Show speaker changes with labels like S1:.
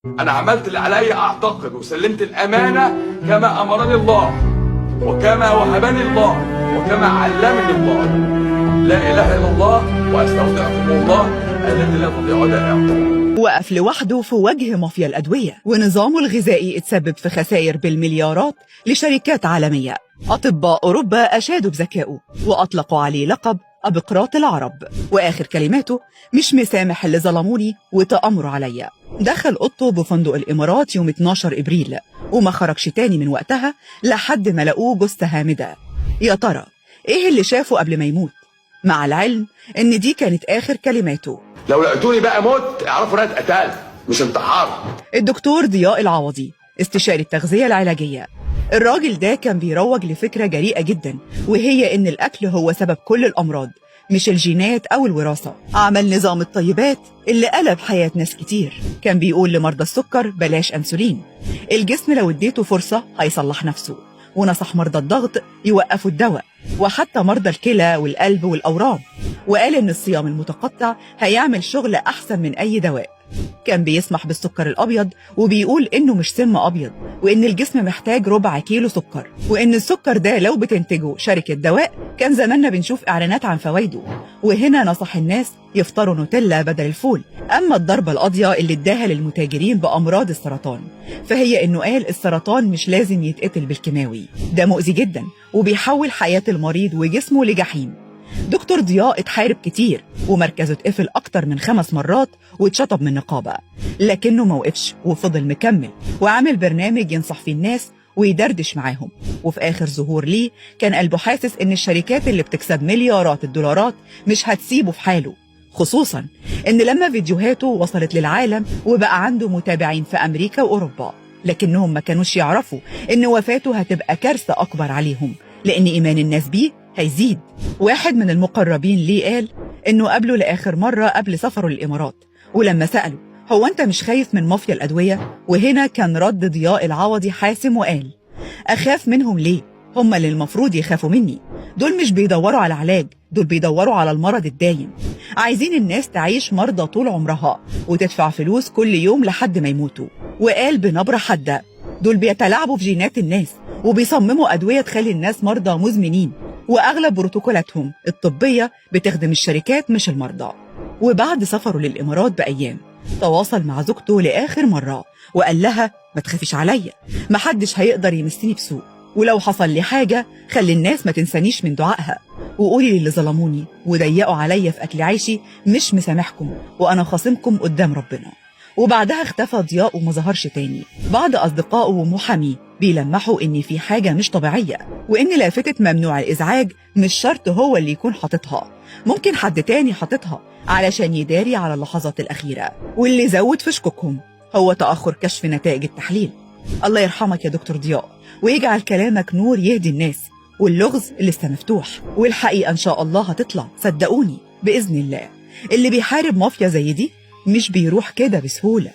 S1: انا عملت اللي عليا اعتقد، وسلمت الامانة كما امرني الله وكما وهبني الله وكما علمني الله. لا اله الا الله، واستودعكم الله الذي لا تضيع ودائعه.
S2: وقف لوحده في وجه مافيا الأدوية، ونظامه الغذائي اتسبب في خسائر بالمليارات لشركات عالمية. أطباء أوروبا أشادوا بذكائه وأطلقوا عليه لقب أبقراط العرب. وآخر كلماته: مش مسامح اللي ظلموني وتأمروا عليا. دخل أوضته بفندق الإمارات يوم 12 إبريل وما خرجش تاني من وقتها لحد ما لقوه جثة هامدة. يا ترى إيه اللي شافه قبل ما يموت؟ مع العلم إن دي كانت آخر كلماته.
S1: لو لقيتوني بقى مت، اعرفوا ان انا اتقتلت مش انتحرت.
S2: الدكتور ضياء العوضي، استشاري التغذية العلاجية. الراجل ده كان بيروج لفكرة جريئة جدا، وهي إن الأكل هو سبب كل الأمراض، مش الجينات أو الوراثة. عمل نظام الطيبات اللي قلب حياة ناس كتير. كان بيقول لمرضى السكر بلاش أنسولين، الجسم لو اديته فرصة هيصلح نفسه. ونصح مرضى الضغط يوقفوا الدواء، وحتى مرضى الكلى والقلب والأورام. وقال إن الصيام المتقطع هيعمل شغل أحسن من أي دواء. كان بيسمح بالسكر الأبيض وبيقول إنه مش سم أبيض، وإن الجسم محتاج ربع كيلو سكر، وإن السكر ده لو بتنتجه شركة دواء كان زماننا بنشوف إعلانات عن فوائده. وهنا نصح الناس يفطروا نوتيلا بدل الفول. أما الضربة القاضية اللي اداها للمتاجرين بأمراض السرطان، فهي إنه قال السرطان مش لازم يتقتل بالكيماوي، ده مؤذي جدا وبيحول حياة المريض وجسمه لجحيم. دكتور ضياء اتحارب كتير، ومركزه اتقفل أكتر من 5 مرات واتشطب من نقابة، لكنه ما وقفش وفضل مكمل وعامل برنامج ينصح فيه الناس ويدردش معاهم. وفي آخر ظهور ليه كان قلبه حاسس إن الشركات اللي بتكسب مليارات الدولارات مش هتسيبه في حاله، خصوصا إن لما فيديوهاته وصلت للعالم وبقى عنده متابعين في أمريكا وأوروبا، لكنهم ما كانوش يعرفوا إن وفاته هتبقى كارثة أكبر عليهم، لأن إيمان الناس بيه هيزيد. واحد من المقربين ليه قال إنه قابله لآخر مرة قبل سفره للإمارات، ولما سأله هو أنت مش خايف من مافيا الأدوية؟ وهنا كان رد ضياء العوضي حاسم وقال: أخاف منهم ليه؟ هم اللي المفروض يخافوا مني. دول مش بيدوروا على علاج، دول بيدوروا على المرض الدايم. عايزين الناس تعيش مرضى طول عمرها وتدفع فلوس كل يوم لحد ما يموتوا. وقال بنبرة حادة: دول بيتلاعبوا في جينات الناس وبيصمموا أدوية تخلي الناس مرضى مزمنين، وأغلب بروتوكولاتهم الطبية بتخدم الشركات مش المرضى. وبعد سفره للإمارات بأيام تواصل مع زوجته لآخر مرة وقال لها: ما تخافيش عليا، محدش هيقدر يمسني بسوء، ولو حصل لي حاجة خلي الناس ما تنسانيش من دعائها، وقولي للي ظلموني وضيقوا عليا في أكل عيشي مش مسامحكم وأنا خاصمكم قدام ربنا. وبعدها اختفى ضياء وما ظهرش تاني. بعض أصدقائه ومحاميه بيلمحوا إن في حاجة مش طبيعية، وإن لافتة ممنوع الإزعاج مش شرط هو اللي يكون حاططها، ممكن حد تاني حاططها علشان يداري على اللحظات الأخيرة. واللي زود في شكوكهم هو تأخر كشف نتائج التحليل. الله يرحمك يا دكتور ضياء، ويجعل كلامك نور يهدي الناس، واللغز لسه مفتوح، والحقيقة إن شاء الله هتطلع، صدقوني بإذن الله. اللي بيحارب مافيا زي دي مش بيروح كده بسهولة.